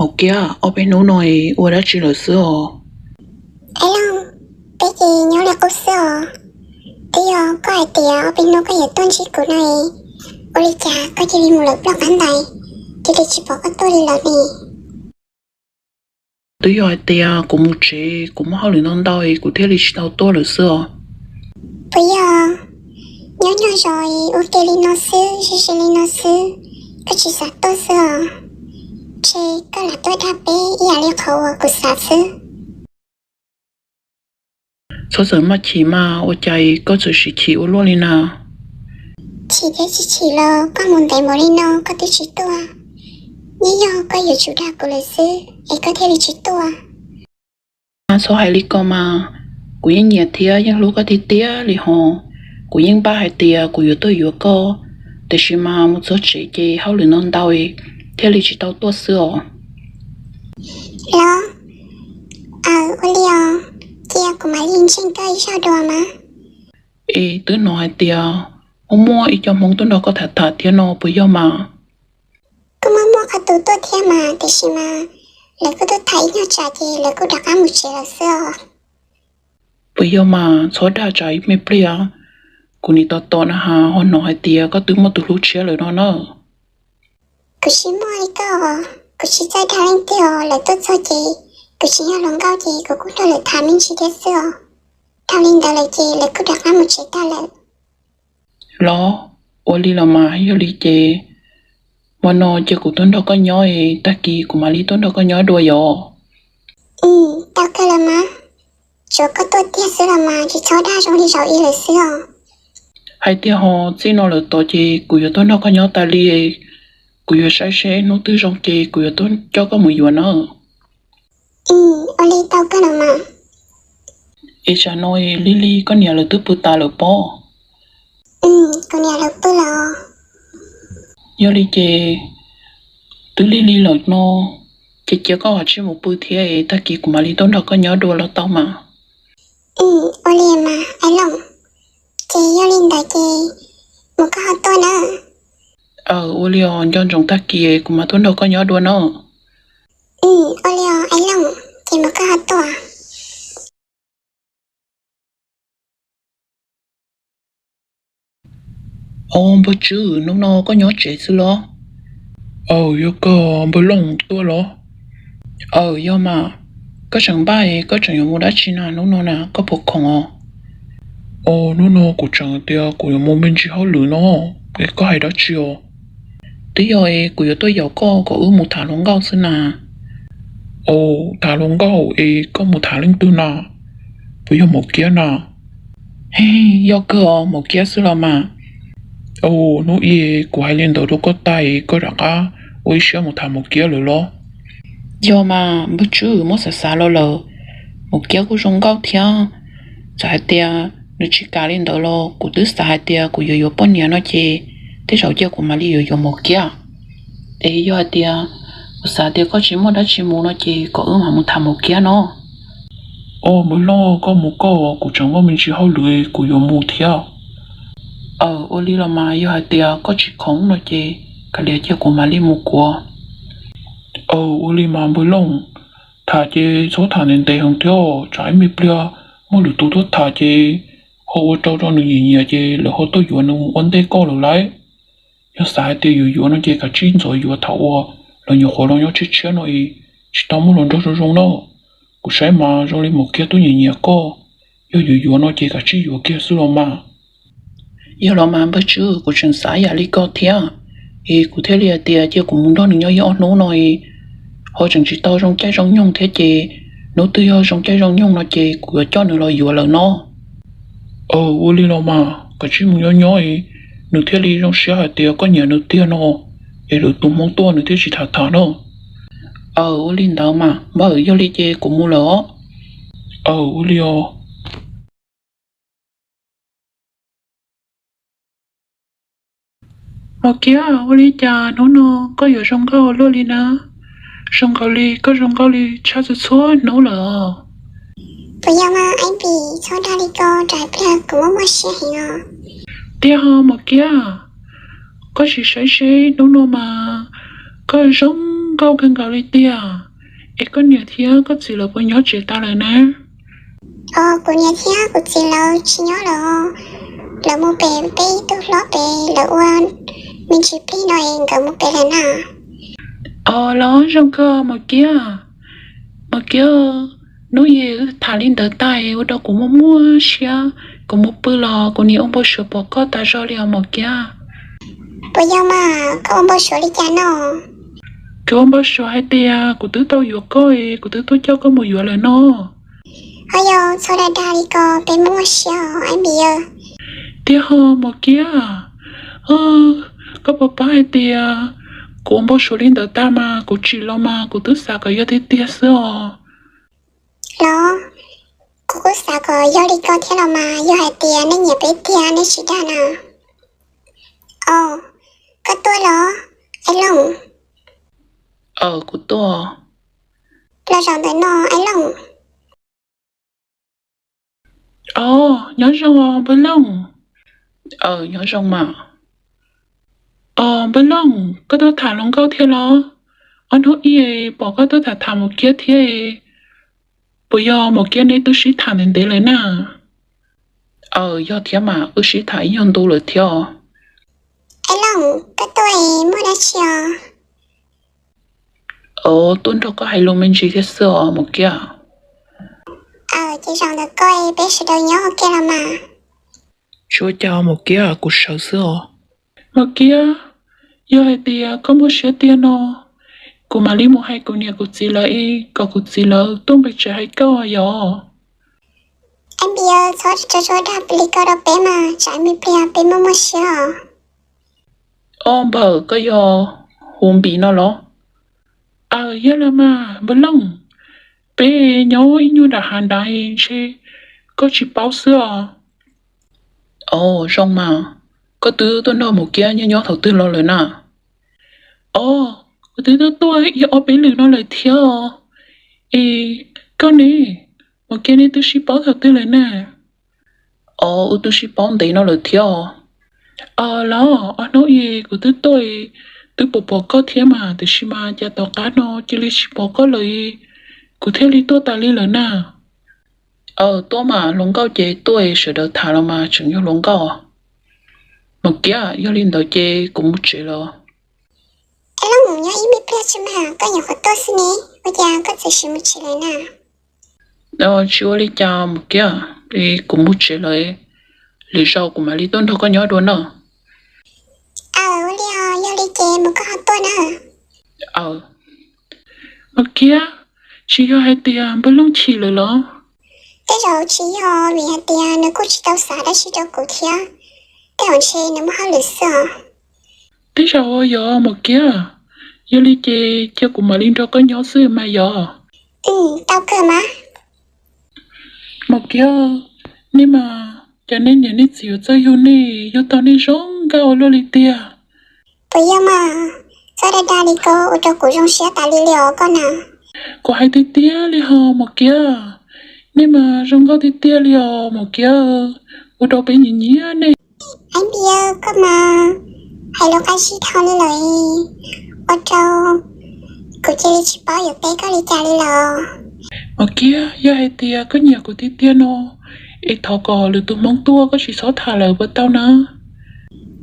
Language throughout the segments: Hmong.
Maum Kiab, ob peb hnub no ua dab tsi lawm xwb os? Aib Looj, peb ces nyob li qub xwb os. Twb yog koj hais tias ob peb hnub koj yuav tuaj ntsib kuv no, ua li cas koj cia li mus lawm ploj qab ntais, cia li tsis pom koj tuaj li lawm ne? Twb yog hais tias kuv mus tsev, kuv muaj hauj lwm ntau ntau es kuv thiaj li tsis tau tuaj lawm xwb os. Puas yog nyob nyob zos ua ke li no xwb, ze ze li no xwb, koj tsis xav tuaj xwb os? Ntshe koj lam tuaj dag peb ib yam li qhov uas kuv xav xwb. Txhob txawm maj chim mas, ua cas koj txawm sim chim ua luaj li na? Chim thiab tsis chim los koj mus ntev npaum li no koj twb tsis tuaj, yeej yog koj yuav tsum dag kuv lawm xwb es koj thiaj li tsis tuaj. Mas txhob hais li ko mas, kuv yeej nyiam thiab yeej hlub koj tiag tiag li hos. Kuv yeej npaj hais tias kuv yuav tuaj yuav koj, tiam sis mas mus txog tsev ces hauj lwm ntau ntau thiaj li tsis tau tuaj xwb os. Los, aw, ua li os, cia kuv mam li ntseeg koj ib zaug dua mas. Es twb hnov hais tias muaj muaj ib co Hmoob tuaj nrog koj tham tham thiab no puas yog mas? Kuj muaj muaj qhov tus tuaj thiab mas, tiam sis mas lawv kuj tuaj tham ib nyuag tsam ces lawv kuj rov qab mus tsev lawm xwb os. Puas yog mas? Txhob dag tsam ib me pliag kuv nim tos tos na has ho hnov hais tias koj twb muaj tus hlub tshiab lawm no na. Kuv tsis muaj li koj, kuv tsis txawj dag leej twg os. Lawv tuaj txog ces kuv tsis yog hluas nkauj ces kuv kuj nrog lawv tham me ntsis thiab xwb os. Dhau li ntawd lawm ces lawv kuj rov qab mus tsev tag lawm. Los, ua li los mas, yog li ces hmo no cia kuv tuaj nrog koj nyob es tag kis kuv mam li tuaj nrog koj nyob dua yom? Tau kawg los mas, tsuav koj tuaj tiag xwb los mas, tsis txhob dag zoo li zaum ib lawm xwb os. Hais tiag ho, txij no lawm tod ces kuv yuav tuaj nrog koj nyob tas li. Kuv yuav saib seb hnub twg zoo ces kuv yuav tuaj coj koj mus yuav na. Ua li tau kawg los mas. Es tsam no Lig Lig koj niam lawv twb pw tas lawm pob? Kuv niam lawv pw lawm. Yog li ces twb lig lig lawm no, ces cia koj ho tsij mus pw thiab es tag kis kuv mam li tuaj nrog koj nyob dua los tau mas. Ua li mas Aib Looj, ces yog li ntawd ces mus koj ho tuaj na. Aw, ua li os, nco ntsoov tag kis kuv mam tuaj nrog koj nyob dua na. Ua li os Aib Looj, ces mus koj ho tuaj. Os, npawg Tswb, hnub no koj nyob tsev xwb los? Aw, yog kawg, npawg Looj tuaj los? Aw, yog mas. Koj tseem npaj es koj tseem yuav mus dab tsi na hnub no na, koj puas khoom os? Os, hnub no kuv tseem tias kuv yuav mus me ntsis hauj lwm no, es koj hais dab tsi os? Twb yog es kuv yuav tuaj yaum koj kom wb mus tham hluas nkauj xwb na. Os, tham hluas nkauj es koj mus tham leej twg na? Puas yog Maum Kiab na? He, yog kawg os, Maum Kiab xwb los mas. Os, hnub ib kuv hais li ntawd rau koj tag es koj rov qab ua ib siab mus tham Maum Kiab lawm los? Yog mas, npawg Tswb, muab xav xav los lawm, Maum Kiab kuj zoo nkauj thiab. Txawm hais tias nws tsis kam li ntawd los kuv twb xav hais tias kuv yuav yuav poj niam no ces tej zaum cia kuv mam li yuav yuav Maum Kiab. Es yog hais tias kuv xav tias koj tsis muaj dab tsi mus no ces kom wb mam mus tham Maum Kiab no. Os, npawg Looj, koj mus koj, kuv tseem muaj me ntsis hauj lwm kuv yuav mus thiab. Aw, ua li los mas, yog hais tias koj tsis khoom no ces kav liam cia kuv mam li mus kuv. Aw, ua li mas npawg Looj, tham ces txhob tham ntev ntev heev thiab, tsam ib me pliag muaj lwm tus tuaj tham ces ho ua rau rau nws nyiam nyiam ces lawv ho tuaj yuav nws mus ua ntej koj lawm lauj. Yog xav hais tias yuav yuav no ces kav tsij ntxov yuav thaum uas lawv nyuam qhuav los nyob tshiab tshiab no es tsis tau muaj hluas nraug zoo zoo na. Kuv saib mas zoo li Maum Kiab twb nyiam nyiam koj, yog yuav yuav no ces kav tsij yuav kiag xwb los mas. Yog los mas npawg Tswb, kuv tseem xav yam li ko thiab, es kuv thiaj li hais tias cia kuv mus nrog nws nyob ib ob hnub no es ho tseem tsis tau zoo caij zoo nyoog thiab ces hnub twg yog zoo caij zoo nyoog no ces kuv yuav coj nws los yuav lawm no. Aw, ua li los mas, kav tsij mus nyob nyob es nws thiaj li zoo siab hais tias koj nyiam nws tiag no, es lwm tus Hmoob tuaj nws thiaj tsis tham tham na. Aw, ua li ntawd mas npawg, yog li ces kuv mus lawm os. Aw, ua li os. Maum Kiab, ua li cas hnub no koj yuav zoo nkauj luaj li na? Zoo nkaus li koj zoo nkauj li tshaj txhua txhua hnub lawm. Puas yog mas Aib Npis, txhob dag li ko, tsam pliag kuv muaj muaj siab heev os. Tiag ho Maum Kiab, koj sim saib seb hnub no mas koj zoo Zoo nkauj kawg nkaus li tiag. Es koj niam thiab koj txiv lawv puas nyob tsev tas lawm na? Kuv niam thiab kuv txiv lawv tsis nyob lawm, lawv mus pem peb ib tug hlob pem lawv ua me ntsis plig no es nkawd mus pem lawm na. Os, los zoo kawg Maum Kiab. Maum Kiab, hnub ib wb tham li ntawd tag ua rau kuv muaj muaj siab, kuv mus pw los kuv niam ua npau suav pom koj tas zog li os Maum Kiab. Puas yog mas, koj ua npau suav li cas no? Kuv ua npau suav hais tias kuv twb tau yuav koj es kuv twb tuaj coj koj mus yuav lawm no. Ho yog txhob dag dag li ko, peb muaj muaj siab os Npis. Tiag ho Maum Kiab? Koj puas paub hais tias kuv ua npau suav li ntawd tag mas kuv tsim los mas kuv twb xav kom yog tiag tiag xwb os. Los, kuv kuj xav kom yog li ko thiab los mas, yog hais tias nej nyiam peb tiag nej tsis dag na. Os, koj tuaj los, Aib Looj? Aw, kuv tuaj. Los zaum ntawm no Aib Looj. Os, nyob zoo os Npawg Looj. Aw, nyob zoo mas. Os Npawg Looj, koj tuaj tham hluas nkauj thiab los? Ob hnub ib pom koj tuaj tham tham Maum Kiab thiab. Puas yog Maum Kiab neb twb sib tham ntev ntev lawm na? Aw, yog thiab mas, wb sib tham ib nyuag ntu lawm thiab. Aib Looj, koj tuaj muaj dab tsi os? Os, tuaj nrog koj hais lus me ntsis thiab xwb os Maum Kiab. Aw, ces zaum ntawm koj peb sawv daws nyob ua ke los mas. Tsis ua cas Maum Kiab, kuv sawv xwb os. Maum Kiab, yog hais tias koj muaj siab tiag no, kuv mam li mus hais kuv niam kuv txiv lawv es kom kuv txiv lawv tuaj nqis tsev hais koj yom. Aib Npis, txhob tso tso dag li ko rau peb mas, tsam me pliag peb muaj muaj siab os. Os, Npawg, koj yog hu Npis no los? Aw, yog los mas Npawg Looj, peb nyob ib nyuag nram hav nrad ntshe koj tsis paub xwb os. Os, zoo mas, koj twb tuaj nrog Maum Kiab nyob nyob thaum twg los lawm na? Os, kuv twb tuaj tuaj ib ob peb lwm no lawm thiab os. Es koj ne, Maum Kiab neb twb sib paub thaum twg lawm na? Os, wb twb sib paub ntev no lawm thiab os. Os, los ob hnub es kuv twb tuaj, twb pom pom koj thiab mas, tiam sis mas cas tom qab no cia li tsis pom koj lawm, kuv thiaj li tuaj tas li lawm na. Aw, tuaj mas, hluas nkauj ces tuaj sawv daws tham los mas tseem yog hluas nkauj. Maum Kiab, yog li ntawd ces kuv mus tsev los. Aib Looj, nyob ib me pliag tso mas, koj nyuam qhuav tuaj xwb ne, ua cas koj txawm sim mus tsev lawm na? Tsis ua li cas Maum Kiab, kuv mus tsev lawm, lwm zaus kuv mam li tuaj nrog koj nyob dua na. Aw, ua li os, yog li ces mus koj ho tuaj na. Aw. Maum Kiab, tsis yog hais tias Npawg Looj chim lawm los? Tej zaum tsis yog, vim hais tias nws kuj tsis tau xav dab tsi rau kuv thiab, tej zaum ntshe nws muaj hauj lwm xwb os. Tej zaum yog Maum Kiab, yog li ces cia kuv mam li nrog koj nyob xwb mas yog. Tau kawg mas. Maum Kiab, nej mas cas nej niam nej txiv yuav txawj yug nej, yug tau nej zoo nkauj ua luaj li tiag. Puas yog mas, txhob dag dag li ko ua rau kuv zoo siab tas li li os koj na. Kuv hais tiag tiag li hos Maum Kiab, nej mas zoo nkauj tiag tiag li os Maum Kiab, ua rau peb nyiam nyiam nej. Aib Npis, koj mas hais lus qab zib dhau li lawm, ua rau kuv cia li tsis paub yuav teb koj li cas li lawm. Maum Kiab, yog hais tias koj nyiam kuv tiag tiag no, es thov kom lwm tus hmoob tuaj koj tsis txhob tham lawm puas tau na?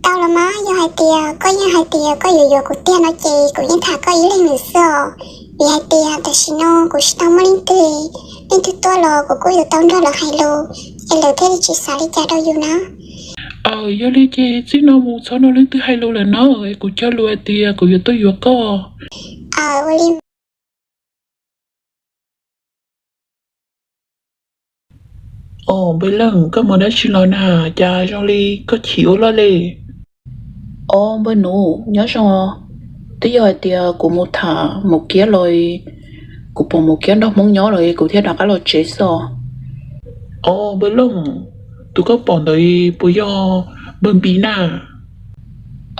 Tau los mas, yog hais tias koj yeej hais tias koj yuav yuav kuv tiag no ces kuv yeej tham koj ib leeg nws xwb os. Vim hais tias tam sim no kuv tsis tau muaj leej twg, leej twg tuaj los kuv kuj yuav tau nrog lawv hais lus, es lawv thiaj li tsis xav li cas rau yus na. Aw, yog li ces txij no mus txhob nrog leej twg hais lus lawm na, es kuv cog lus hais tias kuv yuav tuaj yuav koj. Aw, ua li. Os, Npawg Leej, koj mus dab tsi los na, cas zoo li koj chim ua luaj li? Os, Npawg Nus, nyob zoo. Twb yog hais tias kuv mus tham Maum Kiab los, kuv pom Maum Kiab nrog hmoob nyob los kuv thiaj rov qab los tsev xwb os. Os, Npawg Leej, tus koj pom ntawd puas yog Npawg Npis na?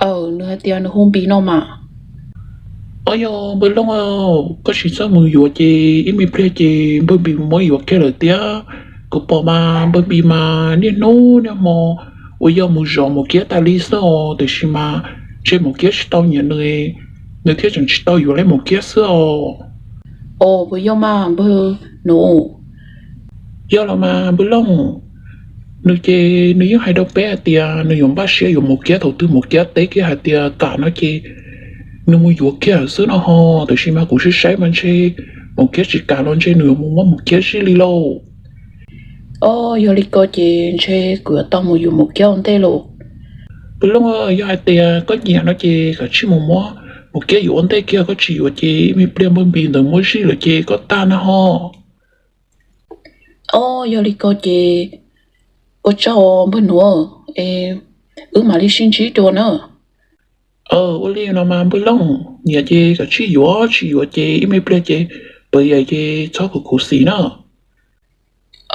Aw, nws hais tias nws hu Npis no mas. Os, yog Npawg Leej, koj tsis txhob mus yuav ces ib me pliag ces Npawg Npis muab yuav kiag lawm tiag. Kuv pom mas Npawg Npis mas niaj hnub niaj hmo uas yog mus zov Maum Kiab tas li xwb os, tiam sis mas ntshe Maum Kiab tsis tau nyiam nws. nws thiaj tseem tsis tau yuav Maum Kiab xwb os. Os, puas yog mas npawg Nus? Yog los mas npawg Looj, nws ces nws yeej hais rau peb hais tias nws yuav npaj siab yuav Maum Kiab thaum twg Maum Kiab teb kiag hais tias kam no ces nws mus yuav kiag lawm xwb no ho. Tab sis mas kuv saib saib mas ntshe Maum Kiab tsis kam los ntshe nws yuav mus muab Maum Kiab zij li lauj. Os, yog li ko ces ntshe kuv yuav tau mus yuav Maum Kiab ua ntej lauj. Npawg Looj, yog hais tias koj nyiam no ces koj cia li mus muab Maum Kiab yuav ua ntej kiag, koj tsis yuav ces ib me pliag npawg Npis ntawd muab zij lawm ces koj tag na ho. Os, yog li ko ces ua tsaug npawg Nus, es wb mam li sib ntsib dua na. Ua li no mas npawg Looj, nyiam ces koj cia li yuav, tsis yuav ces ib me pliag ces pawv yam ces txhob khuv khuv xim na.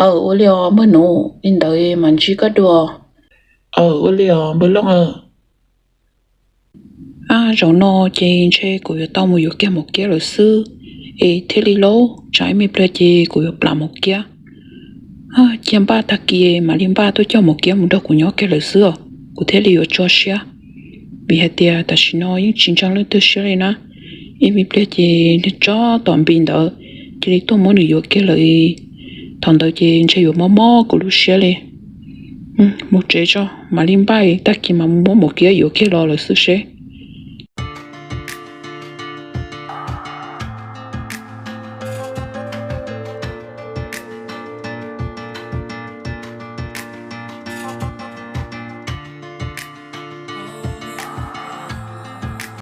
Aw, ua li os npawg Nus, li ntawd mam ntsib koj dua. Aw, ua li os npawg Looj. Ab, zaum no ces ntshe kuv yuav tau mus yuav kiag Maum Kiab lawm xwb es thiaj li lauj, tsam ib me pliag ces kuv yuav plam Maum Kiab. Cia npaj tag kis mam li npaj tuaj coj Maum Kiab mus nrog kuv nyob kiag lawm xwb os, kuv thiaj li yuav tso siab. Vim hais tias tam sim no yeej tsis ntseeg leej twg siab li na. Ib me pliag ces niag tsov tom Npis ntawd cia li tuaj muab nws yuav kiag lawm, thaum ntawd ces ntshe yuav mob mob kuv lub siab li. Mus tsev tso, mam li npaj tag kis mas muab Maum Kiab yuav kiag los lawm xwb seb.